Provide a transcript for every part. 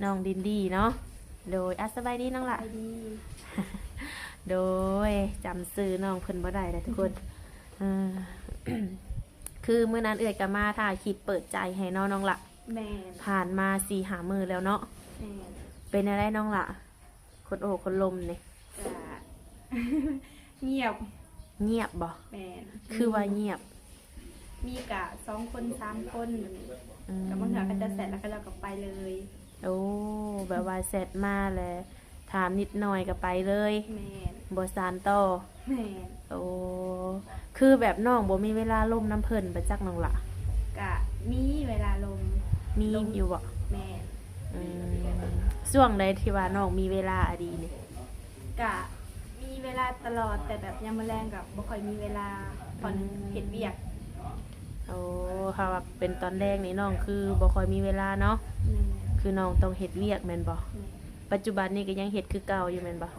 ນ້ອງດິນດີເນາະ. ໂດຍ ອາ ສະບາຍດີນ້ອງຫຼ້າ. ສະບາຍດີ. ໂດຍ ຈຳຊື່ນ້ອງເພິ່ນບໍ່ໄດ້ແລ້ວທຸກຄົນ. ເອີ ຄືມື້ນັ້ນເອື້ອຍກໍມາຖ່າຍຄລິບເປີດໃຈໃຫ້ເນາະນ້ອງຫຼ້າ. ແມ່ນ. ຜ່ານມາສີ່ຫ້າມື້ແລ້ວເນາະ. ແມ່ນ. ເປັນແນວໃດນ້ອງຫຼ້າ ຄົນໂອ້ຄົນລົມນີ້? ກະ ງຽບ. ງຽບບໍ່? ແມ່ນ. ຄືວ່າງຽບ? ມີກະສອງຄົນສາມຄົນ ອືມ ກະບາງເທື່ອເຂົາເຈົ້າແຊັດແລ້ວເຂົາເຈົ້າກໍໄປເລີຍ. ໂອ້ ແບບວ່າແຊັດມາແລ້ວຖາມນິດໜ້ອຍກໍໄປເລີຍ. ແມ່ນ. ບໍ່ສານຕໍ່. ແມ່ນ. ໂອ້ ຄືແບບນ້ອງບໍ່ມີເວລາລົມນຳເພິ່ນບໍ່ຈັກນ້ອງຫຼ້າ? ກະມີເວລາລົມ. ມີ ລົມ ຢູ່ບໍ່? ແມ່ນ. ອືມ ຊ່ວງໃດທີ່ວ່ານ້ອງມີເວລາອະດີນີ້? ກະມີເວລາຕະຫຼອດ ແຕ່ແບບຍາມມື້ແລງກໍບໍ່ຄ່ອຍມີເວລາ ເພາະ ອືມ ເຮັດວຽກ. ໂອ້ ຖ້າວ່າເປັນຕອນແລງນີ້ນ້ອງຄືບໍ່ຄ່ອຍມີເວລາເນາະ. ແມ່ນ. ຄືນ້ອງຕ້ອງເຮັດວຽກແມ່ນບໍ່? ແມ່ນ. ປັດຈຸບັນນີ້ກໍຍັງເຮັດຄືເກົ່າຢູ່ແມ່ນບໍ່?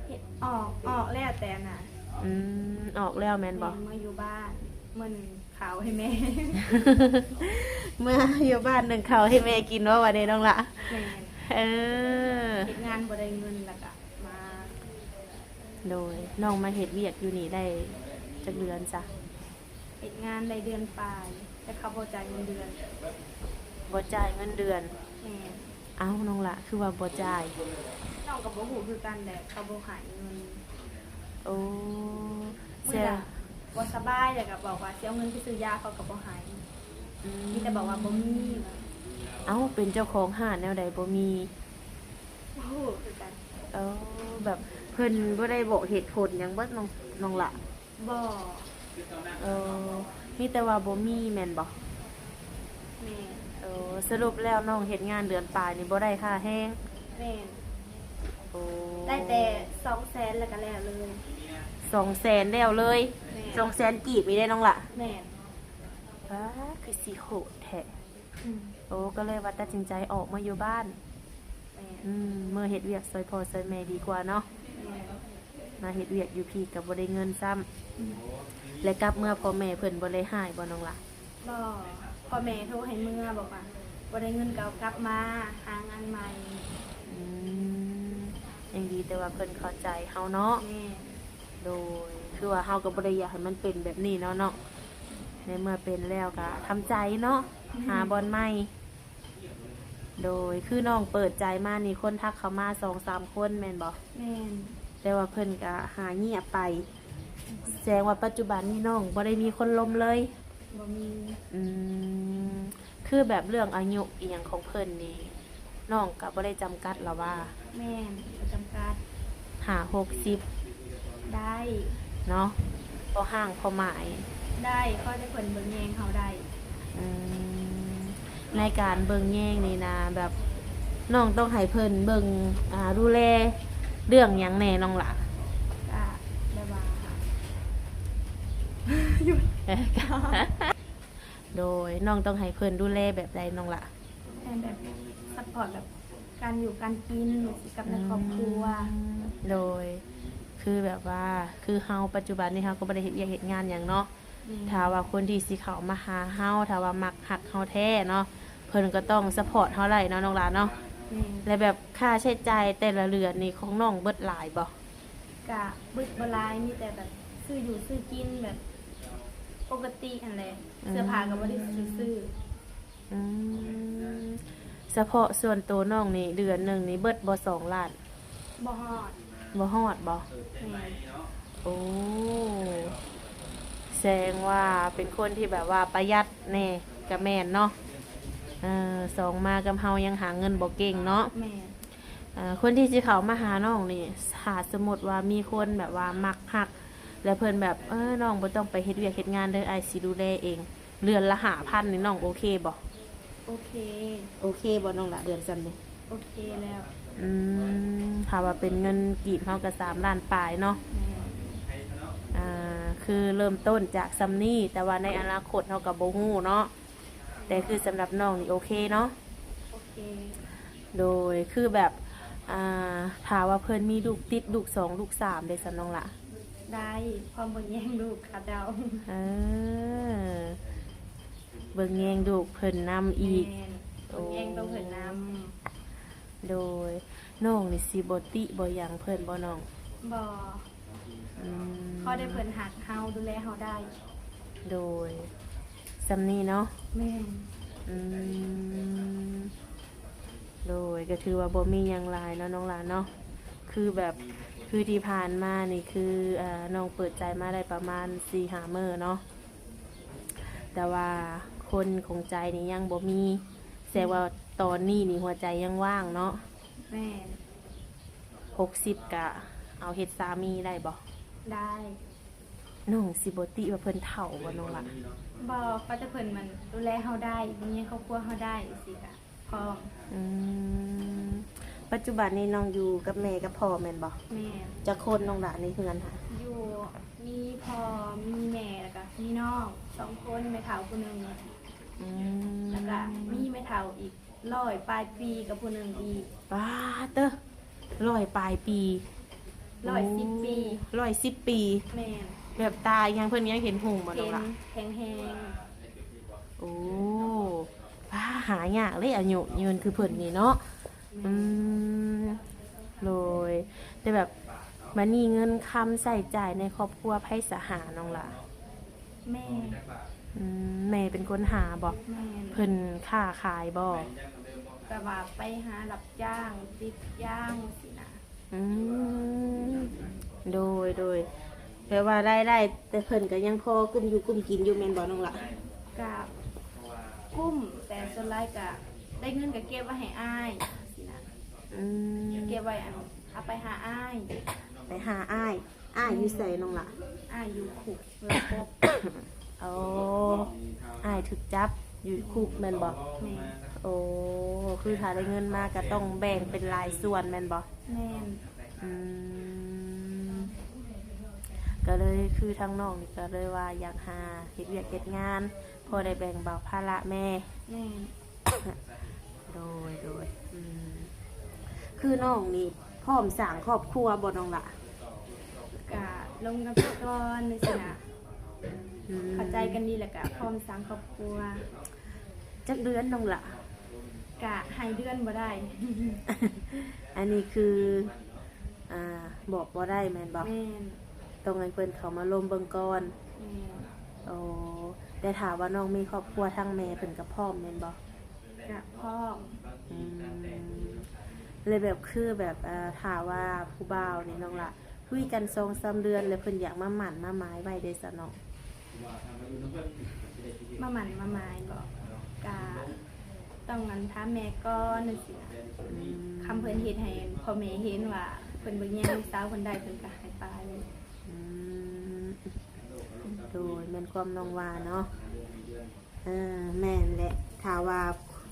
ເຮັດ ອອກ ອອກແລ້ວແຕ່ນະ. ອືມ ອອກແລ້ວແມ່ນບໍ່? ແມ່ນ. ເມືອຢູ່ບ້ານ ເມືອໜຶ້ງເຂົ້າໃຫ້ແມ່. ເມືອຢູ່ບ້ານໜຶ້ງເຂົ້າໃຫ້ແມ່ກິນເນາະ ວ່າແດ່ນ້ອງຫຼ້າ. ແມ່ນ. ເອີ ເຮັດງານບໍ່ໄດ້ເງິນ ແລ້ວກະມາ. ໂດຍ ນ້ອງມາເຮັດວຽກຢູ່ນີ້ໄດ້ຈັກເດືອນຊະ? ເຮັດງານໄດ້ເດືອນປາຍ ແຕ່ເຂົາບໍ່ຈ່າຍເງິນເດືອນ. ບໍ່ຈ່າຍເງິນເດືອນ? ແມ່ນ. ເອົ້າ ນ້ອງຫຼ້າ ຄືວ່າບໍ່ຈ່າຍ? ນ້ອງກໍບໍ່ຮູ້ຄືກັນແຫຼະ ເຂົາບໍ່ໃຫ້ເງິນ. ໂອ້ ເມື່ອ ແຊ ບໍ່ສະບາຍ ແລ້ວກໍບອກວ່າຊິເອົາເງິນໄປຊື້ຢາ ເຂົາກໍບໍ່ໃຫ້. ອືມ ມີແຕ່ບອກວ່າບໍ່ມີ. ເອົ້າ ເປັນເຈົ້າຂອງຮ້ານແນວໃດບໍ່ມີ? ບໍ່ຮູ້ຄືກັນ. ເອີ ແບບເພິ່ນບໍ່ໄດ້ບອກເຫດຜົນຫຍັງເບິດ ນ້ອງ ນ້ອງຫຼ້າ? ບໍ່. ເອີ ມີແຕ່ວ່າບໍ່ມີແມ່ນບໍ່? ແມ່ນ. ເອີ ສະຫຼຸບແລ້ວນ້ອງເຮັດງານເດືອນປາຍນີ້ບໍ່ໄດ້ຄ່າແຮງ? ແມ່ນ. ໂອ້ ໄດ້ແຕ່ສອງແສນ ແລ້ວກໍແລ້ວເລີຍ. ສອງແສນແລ້ວເລີຍ? ແມ່ນ. ສອງແສນກີບນີ້ເດ້ນ້ອງຫຼ້າ? ແມ່ນ. ປ້າ ຄືຊິໂຫດແທ້. ອືມ ໂອ້ ກໍເລີຍວ່າຕັດສິນໃຈອອກມາຢູ່ບ້ານ. ແມ່ນ. ອືມ ເມືອເຮັດວຽກຊ່ອຍພໍ່ຊ່ອຍແມ່ດີກວ່າເນາະ. ແມ່ນ. ມາເຮັດວຽກຢູ່ພີ້ກໍບໍ່ໄດ້ເງິນຊ້ຳ. ອືມ ແລະກັບເມືອພໍ່ແມ່ເພິ່ນບໍ່ໄດ້ຮ້າຍບໍ່ນ້ອງຫຼ້າ? ບໍ່. ພໍ່ແມ່ໂທໃຫ້ເມືອ ບອກວ່າບໍ່ໄດ້ເງິນກໍເອົາກັບມາຫາງານໃໝ່. ອືມ ຍັງດີແຕ່ວ່າເພິ່ນເຂົ້າໃຈເຮົາເນາະ. ແມ່ນ. ໂດຍ ຄືວ່າເຮົາກໍບໍ່ໄດ້ຢາກໃຫ້ມັນເປັນແບບນີ້ເນາະນ້ອງ. ໃນເມື່ອເປັນແລ້ວກໍທຳໃຈເນາະ. ແມ່ນ. ຫາບ່ອນໃໝ່. ໂດຍ ຄືນ້ອງເປີດໃຈມານີ້ ຄົນທັກເຂົ້າມາສອງສາມຄົນແມ່ນບໍ່? ແມ່ນ. ແຕ່ວ່າເພິ່ນກໍຫາງຽບໄປ. ແສດງວ່າປັດຈຸບັນນີ້ນ້ອງບໍ່ໄດ້ມີຄົນລົມເລີຍ? ບໍ່ມີ. ອືມ ຄືແບບເລື່ອງອາຍຸອີ່ຫຍັງຂອງເພິ່ນນີ້ ນ້ອງກໍບໍ່ໄດ້ຈຳກັດລະຫວາ? ແມ່ນ ບໍ່ຈຳກັດ. ຫ້າຫົກສິບ ໄດ້ເນາະ ພໍຮ່າງພໍໝາຍ. ໄດ້ ຂໍແຕ່ເພິ່ນເບິ່ງແຍງເຮົາໄດ້. ອືມ ໃນການເບິ່ງແຍງນີ້ນະ ແບບນ້ອງຕ້ອງໃຫ້ເພິ່ນເບິ່ງ ອ່າ ດູແລເລື່ອງຫຍັງແດ່ນ້ອງຫຼ້າ? ກະແບບວ່າ ໂດຍ ນ້ອງຕ້ອງໃຫ້ເພິ່ນດູແລແບບໃດນ້ອງຫຼ້າ? ໃຫ້ແບບຊັບພອດແບບການຢູ່ການກິນ ແບບກັບໃນຄອບຄົວ. ອືມ ໂດຍ ຄືແບບວ່າ ຄືເຮົາປັດຈຸບັນນີ້ເຮົາກໍບໍ່ໄດ້ເຮັດວຽກເຮັດງານຫຍັງເນາະ. ອືມ ຖ້າວ່າຄົນທີ່ຊິເຂົ້າມາຫາເຮົາ ຖ້າວ່າມັກຮັກເຮົາແທ້ເນາະ ເພິ່ນກໍຕ້ອງຊັບພອດເຮົາໄດ້ເນາະນ້ອງຫຼ້າເນາະ. ອືມ ແລະແບບຄ່າໃຊ້ຈ່າຍແຕ່ລະເດືອນນີ້ຂອງນ້ອງເບິດຫຼາຍບໍ່? ກະເບິດບໍ່ຫຼາຍ ມີແຕ່ແບບຊື້ຢູ່ຊື້ກິນແບບປົກກະຕິຫັ້ນແຫຼະ. ອືມ ເສື້ອຜ້າກໍບໍ່ໄດ້ຊື້. ອືມ ສະເພາະສ່ວນໂຕນ້ອງນີ້ ເດືອນໜຶ່ງນີ້ເບິດບໍ່ສອງລ້ານ? ບໍ່ຮອດ. ບໍ່ຮອດບໍ່? ແມ່ນ. ໂອ້ ແສດງວ່າເປັນຄົນທີ່ແບບວ່າປະຢັດແດ່ ກະແມ່ນເນາະ. ເອີ ສອງມາກັບເຮົາຍັງຫາເງິນບໍ່ເກັ່ງເນາະ. ແມ່ນ. ເອີ ຄົນທີ່ຊິເຂົ້າມາຫານ້ອງນີ້ ຖ້າສົມມຸດວ່າມີຄົນແບບວ່າມັກຮັກ ແລ້ວເພິ່ນແບບ ເອີ ນ້ອງບໍ່ຕ້ອງໄປເຮັດວຽກເຮັດງານເດີ ອ້າຍຊິດູແລເອງ ເດືອນລະຫ້າພັນນີ້ ນ້ອງໂອເຄບໍ່? ໂອເຄ. ໂອເຄບໍ່ນ້ອງຫຼ້າ ເດືອນສ່ຳນີ້? ໂອເຄແລ້ວ. ອືມ ຖ້າວ່າເປັນເງິນກີບເຮົາກໍສາມລ້ານປາຍເນາະ. ແມ່ນ. ອ່າ ຄືເລີ່ມຕົ້ນຈາກສ່ຳນີ້ ແຕ່ວ່າໃນອະນາຄົດເຮົາກໍບໍ່ຮູ້ເນາະ. ແຕ່ຄືສຳລັບນ້ອງນີ້ໂອເຄເນາະ? ໂອເຄ. ໂດຍ ຄືແບບ ອ່າ ຖ້າວ່າເພິ່ນມີລູກຕິດ ລູກສອງ ລູກສາມເດຊັ້ນນ້ອງຫຼ້າ? ໄດ້ ພ້ອມເບິ່ງແຍງລູກເຂົາເຈົ້າ. ເອີ ເບິ່ງແຍງລູກເພິ່ນນຳອີກ. ແມ່ນ. ໂອ້ ເບິ່ງແຍງໂຕເພິ່ນນຳ. ໂດຍ ນ້ອງນີ້ຊິບໍ່ຕິບໍ່ຫຍັງເພິ່ນບໍ່ນ້ອງ? ບໍ່. ອືມ ຂໍແຕ່ເພິ່ນຮັກເຮົາ ດູແລເຮົາໄດ້. ໂດຍ ສ່ຳນີ້ເນາະ. ແມ່ນ. ອືມ ໂດຍ ກໍຖືວ່າບໍ່ມີຫຍັງຫຼາຍເນາະນ້ອງຫຼ້າເນາະ. ຄືແບບ ຄືທີ່ຜ່ານມານີ້ ຄື ເອີ ນ້ອງເປີດໃຈມາໄດ້ປະມານສີ່ຫ້າມື້ເນາະ ແຕ່ວ່າຄົນຄົງໃຈນີ້ຍັງບໍ່ມີ. ແສດງວ່າຕອນນີ້ນີ້ຫົວໃຈຍັງວ່າງເນາະ. ແມ່ນ. ຫົກສິບກະເອົາເຮັດສາມີໄດ້ບໍ່? ໄດ້. ນ້ອງຊິບໍ່ຕິວ່າເພິ່ນເຖົ້າບໍ່ນ້ອງລະ? ບໍ່, ກໍແຕ່ເພິ່ນມັນດູແລເຮົາໄດ້, ເປັນເມຍຄອບຄົວເຮົາໄດ້ ຈັ່ງຊີ້ກະພ້ອມ. ອືມ ປັດຈຸບັນນີ້ນ້ອງຢູ່ກັບແມ່ກັບພໍ່ແມ່ນບໍ່? ແມ່ນ. ຈັກຄົນນ້ອງລະໃນເຮືອນຫັ້ນ? ຢູ່ ມີພໍ່ ມີແມ່ ແລ້ວກະມີນ້ອງສອງຄົນ, ແມ່ເຖົ້າຜູ້ໜຶ່ງ. ອືມ ແລ້ວກະມີແມ່ເຖົ້າອີກ ຮ້ອຍປາຍປີກັບຜູ້ໜຶ່ງອີກ. ປາດເຕີ ຮ້ອຍປາຍປີ. ຮ້ອຍສິບປີ. ໂອ້ ຮ້ອຍສິບປີ. ແມ່ນ. ແບບຕາຫຍັງເພິ່ນຍັງເຫັນຮຸ່ງບໍ່ນ້ອງລະ? ເຫັນ, ແຂງແຮງ. ໂອ້ ປາດ ຫາຍາກເດ້ອາຍຸຍືນຄືເພິ່ນນີ້ເນາະ. ແມ່ນ. ອືມ ໂດຍ ແຕ່ແບບ ບັດນີ້ເງິນຄຳໃຊ້ຈ່າຍໃນຄອບຄົວໃຜສະຫານ້ອງລະ? ແມ່. ອືມ ແມ່ເປັນຄົນຫາບໍ່? ແມ່ນ. ເພິ່ນຄ້າຂາຍບໍ່? ແບບວ່າໄປຫາຮັບຈ້າງ ກຣີດຢາງ ຊີ້ນະ. ອືມ ໂດຍ ໂດຍ ແປວ່າລາຍໄດ້ ແຕ່ເພິ່ນກໍຍັງພໍກຸ້ມຢູ່ກຸ້ມກິນຢູ່ແມ່ນບໍ່ນ້ອງລະ? ກໍກຸ້ມ ແຕ່ສ່ວນຫຼາຍກໍໄດ້ເງິນກໍເກັບໄວ້ໃຫ້ອ້າຍ ຊີ້ນະ. ອືມ ເກັບໄວ້ ອັນ ເອົາໄປຫາອ້າຍ. ໄປຫາອ້າຍ. ອ້າຍຢູ່ໃສນ້ອງລະ? ອ້າຍຢູ່ຄຸກ ລາວປົກ. ໂອ້ ອ້າຍຖືກຈັບຢູ່ຄຸກແມ່ນບໍ່? ແມ່ນ. ໂອ້ ຄືຖ້າໄດ້ເງິນມາກໍຕ້ອງແບ່ງເປັນຫຼາຍສ່ວນແມ່ນບໍ່? ແມ່ນ. ອືມ ກໍເລີຍຄືທາງນ້ອງນີ້ກໍເລີຍວ່າຢາກຫາເຮັດວຽກເຮັດງານ ພໍໄດ້ແບ່ງເບົາພາລະແມ່. ແມ່ນ. ໂດຍ ໂດຍ ອືມ ຄືນ້ອງນີ້ພ້ອມສ້າງຄອບຄົວບໍ່ນ້ອງລະ? ກະລົມກັນໄປກ່ອນຈັ່ງຊີ້ນະ. ອືມ ເຂົ້າໃຈກັນດີແລ້ວກະພ້ອມສ້າງຄອບຄົວ. ຈັກເດືອນນ້ອງລະ? ກະໃຫ້ເດືອນບໍ່ໄດ້. ອັນນີ້ຄື ອ່າ ບອກບໍ່ໄດ້ແມ່ນບໍ່? ແມ່ນ. ຕ້ອງໃຫ້ເພິ່ນເຂົ້າມາລົມເບິ່ງກ່ອນ. ແມ່ນ. ໂອ້ ແຕ່ຖ້າວ່ານ້ອງມີຄອບຄົວ ທາງແມ່ເພິ່ນກໍພ້ອມແມ່ນບໍ່? ກະພ້ອມ. ອືມ ແລ້ວແບບ ຄືແບບ ເອີ ຖ້າວ່າຜູ້ບ່າວນີ້ນ້ອງລະ ຄຸຍກັນສອງສາມເດືອນ ແລ້ວເພິ່ນຢາກມາໝັ້ນມາໝາຍໄວ້ເດ້ຊະນ້ອງ? ມາໝັ້ນມາໝາຍບໍ? ກະຕ້ອງ ອັນ ຖາມແມ່ກ່ອນຈັ່ງຊີ້ນະ. ອືມ ຄັນເພິ່ນເຮັດໃຫ້ພໍ່ແມ່ເຫັນວ່າເພິ່ນເບິ່ງແຍງລູກສາວເພິ່ນໄດ້ ເພິ່ນກໍໃຫ້ໄປ. ອືມ ໂດຍ ແມ່ນຄວາມນ້ອງວ່າເນາະ. ເອີ ແມ່ນແຫຼະ ຖ້າວ່າ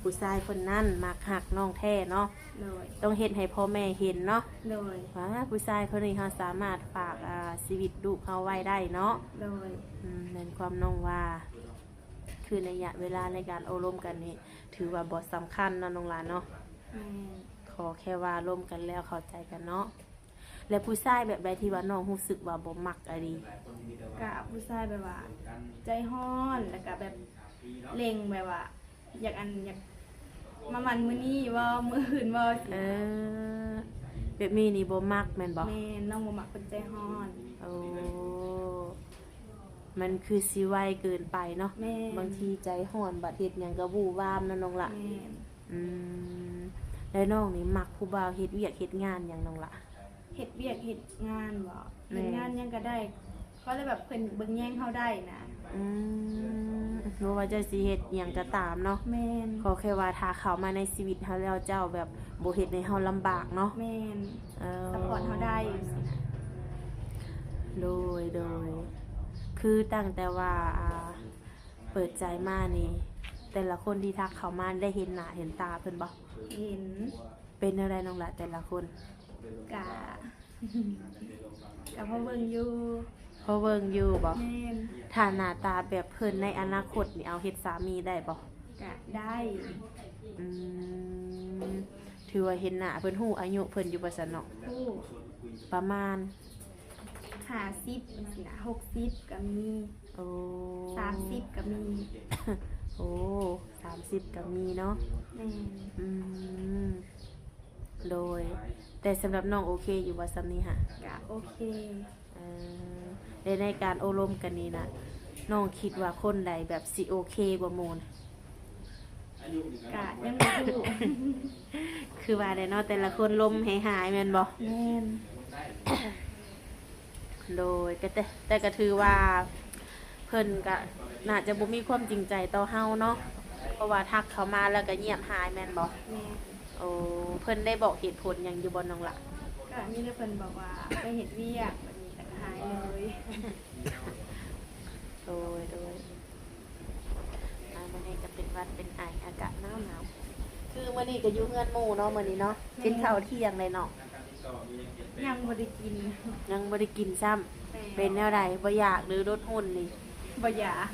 ຜູ້ຊາຍຄົນນັ້ນມັກຮັກນ້ອງແທ້ເນາະ. ໂດຍ. ຕ້ອງເຮັດໃຫ້ພໍ່ແມ່ເຫັນເນາະ. ໂດຍ. ວ່າຜູ້ຊາຍຄົນນີ້ເຮົາສາມາດຝາກ ອ່າ ຊີວິດລູກເຮົາໄວ້ໄດ້ເນາະ. ໂດຍ. ອືມ ແມ່ນຄວາມນ້ອງວ່າ ຄືໄລຍະເວລາໃນການໂອ້ລົມກັນນີ້ ຖືວ່າບໍ່ສຳຄັນເນາະນ້ອງຫຼ້າເນາະ. ແມ່ນ. ຂໍແຄ່ວ່າລົມກັນແລ້ວເຂົ້າໃຈກັນເນາະ. ແລະ ຜູ້ຊາຍແບບໃດທີ່ວ່ານ້ອງຮູ້ສຶກວ່າບໍ່ມັກອີ່ຫຼີ? ກະຜູ້ຊາຍແບບວ່າໃຈຮ້ອນ ແລ້ວກະແບບເລັ່ງ ແບບວ່າຢາກ ອັນ ຢາກມາໝັ້ນມື້ນີ້ບໍ່ ມື້ອື່ນບໍ່ ຊີ້. ເອີ ແບບນີ້ນີ້ບໍ່ມັກແມ່ນບໍ່? ແມ່ນ, ນ້ອງບໍ່ມັກຄົນໃຈຮ້ອນ. ໂອ້ ມັນຄືຊິໄວເກີນໄປເນາະ. ແມ່ນ. ບາງທີໃຈຮ້ອນ ບັດເຮັດຫຍັງກໍວູ່ວາມເນາະນ້ອງຫຼ້າ. ແມ່ນ. ອືມ ແລ້ວນ້ອງນີ້ມັກຜູ້ບ່າວເຮັດວຽກເຮັດງານຫຍັງນ້ອງຫຼ້າ? ເຮັດວຽກເຮັດງານບໍ? ແມ່ນ. ເຮັດງານຫຍັງກໍໄດ້ ຂໍແຕ່ແບບເພິ່ນເບິ່ງແຍງເຮົາໄດ້ນະ. ອືມ ບໍ່ວ່າເຈົ້າຊິເຮັດຫຍັງກໍຕາມເນາະ. ແມ່ນ. ຂໍແຄ່ວ່າຖ້າເຂົ້າມາໃນຊີວິດເຮົາແລ້ວ ເຈົ້າແບບບໍ່ເຮັດໃຫ້ເຮົາລຳບາກເນາະ. ແມ່ນ. ເອີ ຊັບພອດເຮົາໄດ້. ໂດຍ ໂດຍ ຄືຕັ້ງແຕ່ວ່າ ອ່າ ເປີດໃຈມານີ້ ແຕ່ລະຄົນທີ່ທັກເຂົ້າມາໄດ້ເຫັນໜ້າເຫັນຕາເພິ່ນບໍ່? ເຫັນ. ເປັນແນວໃດນ້ອງຫຼ້າແຕ່ລະຄົນ? ກະ ກະພໍເບິ່ງຢູ່. ພໍເບິ່ງຢູ່ບໍ? ແມ່ນ. ຖ້າໜ້າຕາແບບເພິ່ນໃນອະນາຄົດນີ້ ເອົາເຮັດສາມີໄດ້ບໍ? ກະໄດ້. ອືມ ຖືວ່າເຫັນໜ້າເພິ່ນ ຮູ້ອາຍຸເພິ່ນຢູ່ບໍ່ຊັ້ນເນາະ? ຮູ້. ປະມານ? ຫ້າສິບຈັ່ງຊີ້ນະ ຫົກສິບກໍມີ. ໂອ້ ສາມສິບກໍມີ. ໂອ້ ສາມສິບກໍມີເນາະ. ແມ່ນ. ອືມ ໂດຍ ແຕ່ສຳລັບນ້ອງໂອເຄຢູ່ບໍ່ຊ່ຳນີ້ຫະ? ກະໂອເຄ. ເອີ ແລະໃນການໂອ້ລົມກັນນີ້ນະ ນ້ອງຄິດວ່າຄົນໃດແບບຊິໂອເຄກວ່າໝູ່? ກະຍັງບໍ່ຮູ້. ຄືວ່າແຫຼະເນາະ ແຕ່ລະຄົນລົມໃຫ້ຫາຍແມ່ນບໍ່? ແມ່ນ. ໂດຍ ກະແຕ່ ແຕ່ກະຖືວ່າເພິ່ນກະໜ້າຈະບໍ່ມີຄວາມຈິງໃຈຕໍ່ເຮົາເນາະ ເພາະວ່າທັກເຂົ້າມາແລ້ວກະງຽບຫາຍແມ່ນບໍ່? ແມ່ນ. ໂອ້ ເພິ່ນໄດ້ບອກເຫດຜົນຫຍັງຢູ່ບໍ່ນ້ອງລະ? ກະມີແຕ່ເພິ່ນບອກວ່າໄປເຮັດວຽກ ບາດນີ້ແລ້ວກະຫາຍເລີຍ. ໂດຍ ໂດຍ ອ່າ ມື້ນີ້ກະເປັນຫວັດເປັນໄອ ອາກາດໜາວໆ ຄືມື້ນີ້ກະຢູ່ເຮືອນໝູ່ເນາະ ມື້ນີ້ເນາະ. ແມ່ນ. ກິນເຂົ້າທ່ຽງແລ້ວເນາະ? ຍັງບໍ່ໄດ້ກິນ. ຍັງບໍ່ໄດ້ກິນຊ້ຳ. ແມ່ນ. ເປັນແນວໃດ ບໍ່ຢາກ ຫຼື ລົດຫຸ່ນນີ້? ບໍ່ຢາກ.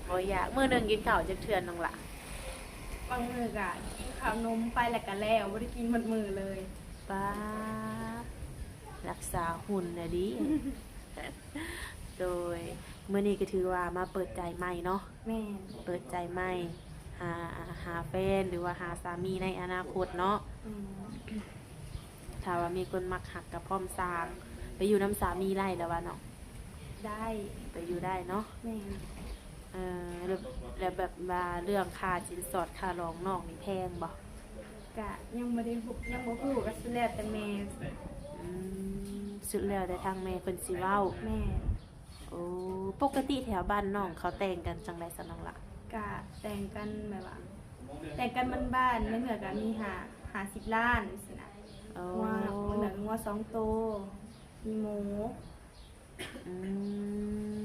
ບໍ່ຢາກ. ມື້ໜຶ່ງກິນເຂົ້າຈັກເທື່ອນ້ອງລະ? ບາງມື້ກະກິນເຂົ້າໜົມໄປແລ້ວກະແລ້ວ ບໍ່ໄດ້ກິນໝົດມື້ເລີຍ. ປາ ລັກສາຫຸ່ນແທ້ເດ. ໂດຍ ມື້ນີ້ກະຖືວ່າມາເປີດໃຈໃໝ່ເນາະ. ແມ່ນ. ເປີດໃຈໃໝ່ ຫາ ຫາແຟນ ຫຼືວ່າຫາສາມີໃນອະນາຄົດເນາະ. ແມ່ນ. ຖ້າວ່າມີຄົນມັກຮັກກະພ້ອມສ້າງ. ໄປຢູ່ນຳສາມີໄດ້ແລ້ວຫວານ້ອງ? ໄດ້. ໄປຢູ່ໄດ້ເນາະ. ແມ່ນ. ເອີ ແລ້ວ ແລ້ວແບບວ່າເລື່ອງຄ່າສິນສອດຄ່າດອງນ້ອງນີ້ແພງບໍ່? ກະຍັງບໍ່ໄດ້ຮູ້ ຍັງບໍ່ຮູ້ ກະສຸດແລ້ວແຕ່ແມ່. ອືມ ສຸດແລ້ວແຕ່ທາງແມ່ເພິ່ນຊິເວົ້າ. ແມ່ນ. ໂອ້ ປົກກະຕິແຖວບ້ານນ້ອງເຂົາແຕ່ງກັນຈັ່ງໃດຊະນ້ອງລະ? ກະແຕ່ງກັນແບບວ່າ ແຕ່ງກັນບ້ານໆ ບາງເທື່ອກະມີຫ້າ ຫ້າສິບລ້ານຊີ້ນະ. ໂອ້ ງົວ ບາງເທື່ອງົວສອງໂຕ ມີໝູ. ອືມ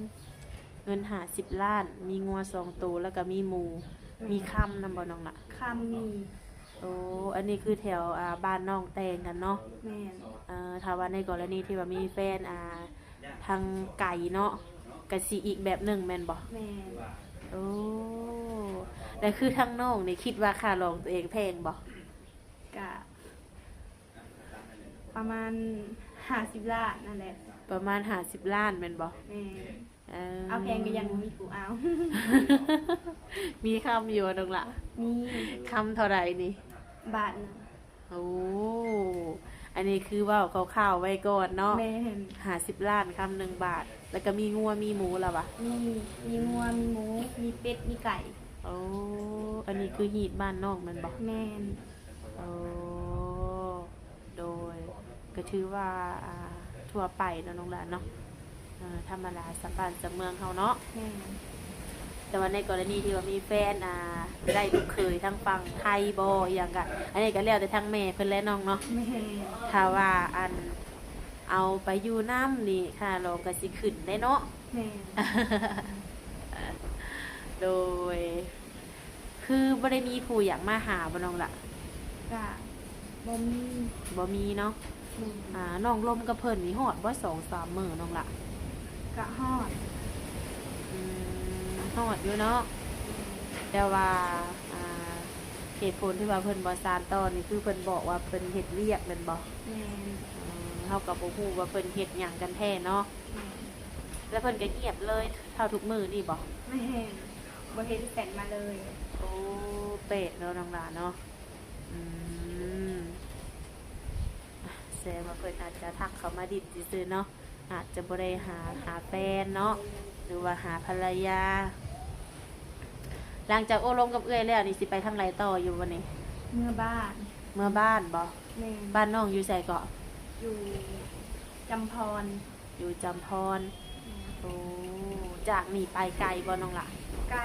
ເງິນຫ້າສິບລ້ານ ມີງົວສອງໂຕ ແລ້ວກະມີໝູ. ແມ່ນ. ມີຄຳນຳບໍ່ນ້ອງລະ? ຄຳມີ. ໂອ້ ອັນນີ້ຄືແຖວ ອ່າ ບ້ານນ້ອງແຕ່ງກັນເນາະ. ແມ່ນ. ເອີ ຖ້າວ່າໃນກໍລະນີທີ່ວ່າມີແຟນ ອ່າ ທາງໄກເນາະ ກະຊິອີກແບບໜຶ່ງແມ່ນບໍ່? ແມ່ນ. ໂອ້ ແລ້ວຄືທາງນ້ອງນີ້ຄິດວ່າຄ່າດອງໂຕເອງແພງບໍ່? ກະປະມານຫ້າສິບລ້ານນັ້ນແຫຼະ. ປະມານຫ້າສິບລ້ານແມ່ນບໍ່? ແມ່ນ. ເອີ ເອົາແພງກະຍັງບໍ່ມີຜູ້ເອົາ. ມີຄຳຢູ່ບໍ່ນ້ອງລະ? ມີ. ຄຳເທົ່າໃດນີ້? ບາດໜຶ່ງ. ໂອ້ ອັນນີ້ຄືເວົ້າຄ່າວໆໄວ້ກ່ອນເນາະ. ແມ່ນ. ຫ້າສິບລ້ານຄຳໜຶ່ງບາດ ແລ້ວກະມີງົວມີໝູລະຫວາ? ມີ ມີງົວ ອືມ ມີໝູ ມີເປັດ ມີໄກ່. ໂອ້ ອັນນີ້ຄືຮີດບ້ານນ້ອງແມ່ນບໍ່? ແມ່ນ. ໂອ້ ໂດຍ ກະຖືວ່າ ອ່າ ທົ່ວໄປເນາະນ້ອງຫຼານເນາະ. ເອີ ທຳມະດາ ຊາວບ້ານຊາວເມືອງເຮົາເນາະ. ແມ່ນ. ແຕ່ວ່າໃນກໍລະນີທີ່ວ່າມີແຟນ ອ່າ ໄດ້ລູກເຂີຍທາງຝັ່ງໄທບໍ່ ອີ່ຫຍັງກະ ອັນນີ້ກະແລ້ວແຕ່ທາງແມ່ເພິ່ນແຫຼະນ້ອງເນາະ. ແມ່ນ. ຖ້າວ່າ ອັນ ເອົາໄປຢູ່ນຳນີ້ ຄ່າດອງກະຊິຂຶ້ນເດ້ເນາະ. ແມ່ນ. ໂດຍ ຄືບໍ່ໄດ້ມີຜູ້ຢາກມາຫາບໍ່ນ້ອງລະ? ກະບໍ່ມີ. ບໍ່ມີເນາະ. ແມ່ນ. ອ່າ ນ້ອງລົມກັບເພິ່ນນີ້ຮອດບໍ່ ສອງສາມມື້ນ້ອງລະ? ກະຮອດ. ອືມ ຮອດຢູ່ເນາະ. ແມ່ນ. ແຕ່ວ່າ ອ່າ ເຫດຜົນທີ່ວ່າເພິ່ນບໍ່ສານຕໍ່ນີ້ ຄືເພິ່ນບອກວ່າເພິ່ນເຮັດວຽກແມ່ນບໍ່? ແມ່ນ. ເອີ ເຮົາກະບໍ່ຮູ້ວ່າເພິ່ນເຮັດຫຍັງກັນແທ້ເນາະ. ແມ່ນ. ແລ້ວເພິ່ນກະງຽບເລີຍເທົ່າທຸກມື້ນີ້ບໍ່? ແມ່ນ. ບໍ່ເຫັນແຊັດມາເລີຍ. ໂອ້ ແປກເນາະນ້ອງຫຼານເນາະ. ອືມ ແສດງວ່າເພິ່ນອາດຈະທັກເຂົ້າມາດິນຊື່ໆເນາະ ອາດຈະບໍ່ໄດ້ຫາ ຫາແຟນເນາະ ຫຼືວ່າຫາພັນລະຍາ. ຫຼັງຈາກໂອ້ລົມກັບເອື້ອຍແລ້ວນີ້ ຊິໄປທາງໃດຕໍ່ຢູ່ບໍ່ນີ້? ເມືອບ້ານ. ເມືອບ້ານບໍ່? ແມ່ນ. ບ້ານນ້ອງຢູ່ໃສເກາະ? ຢູ່ຈຳພອນ. ຢູ່ຈຳພອນ. ແມ່ນ. ໂອ້ ຈາກນີ້ໄປໄກບໍ່ນ້ອງຫຼະ? ໄກ.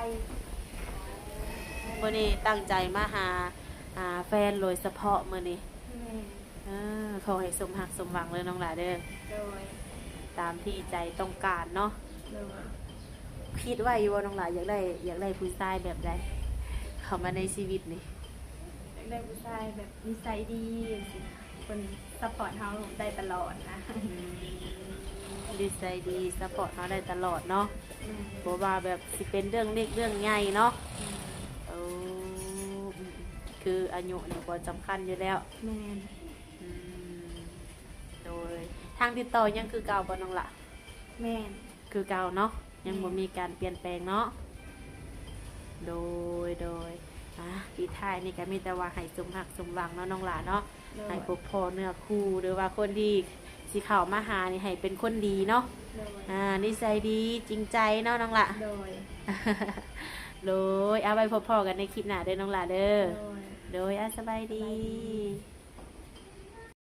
ມື້ນີ້ຕັ້ງໃຈມາຫາ ອ່າ ແຟນໂດຍສະເພາະມື້ນີ້. ແມ່ນ. ເອີ ຂໍໃຫ້ສົມຮັກສົມຫວັງເດີນ້ອງຫຼະເດີ. ໂດຍ. ຕາມທີ່ໃຈຕ້ອງການເນາະ. ໂດຍ. ຄິດໄວ້ຢູ່ບໍ່ນ້ອງຫຼະ ຢາກໄດ້ ຢາກໄດ້ຜູ້ຊາຍແບບໃດ ເຂົ້າມາໃນຊີວິດນີ້? ຢາກໄດ້ຜູ້ຊາຍແບບນິໄສດີ ຈັ່ງຊີ້ນະ ເພິ່ນຊັບພອດເຮົາໄດ້ຕະຫຼອດນະ. ອືມ ນິໄສດີ ຊັບພອດເຮົາໄດ້ຕະຫຼອດເນາະ. ແມ່ນ. ບໍ່ວ່າແບບຊິເປັນເລື່ອງເລັກເລື່ອງໃຫຍ່ເນາະ. ແມ່ນ. ໂອ້ ອືມ ຄືອາຍຸນີ້ບໍ່ສຳຄັນຢູ່ແລ້ວ. ແມ່ນ. ອືມ ໂດຍ. ທາງຕິດຕໍ່ຍັງຄືເກົ່າບໍ່ນ້ອງຫຼະ? ແມ່ນ. ຄືເກົ່າເນາະ ຍັງບໍ່ມີການປ່ຽນແປງເນາະ. ແມ່ນ. ໂດຍ ໂດຍ. ອ່າ ປິດທ້າຍນີ້ກໍມີແຕ່ວ່າໃຫ້ສົມຮັກສົມຫວັງເນາະນ້ອງຫຼ້າເນາະ ໂດຍ ໃຫ້ພົບພໍ້ເນື້ອຄູ່ ຫຼືວ່າຄົນທີ່ຊິເຂົ້າມາຫານີ້ໃຫ້ເປັນຄົນດີເນາະ ໂດຍ ອ່າ ນິໄສດີຈິງໃຈເນາະນ້ອງຫຼ້າ ໂດຍ ໂດຍ ເອົາໄວ້ພົບພໍ້ກັນໃນຄລິບໜ້າເດີນ້ອງຫຼ້າເດີ ໂດຍ ໂດຍ ອ່າ ສະບາຍດີ ສະບາຍດີ.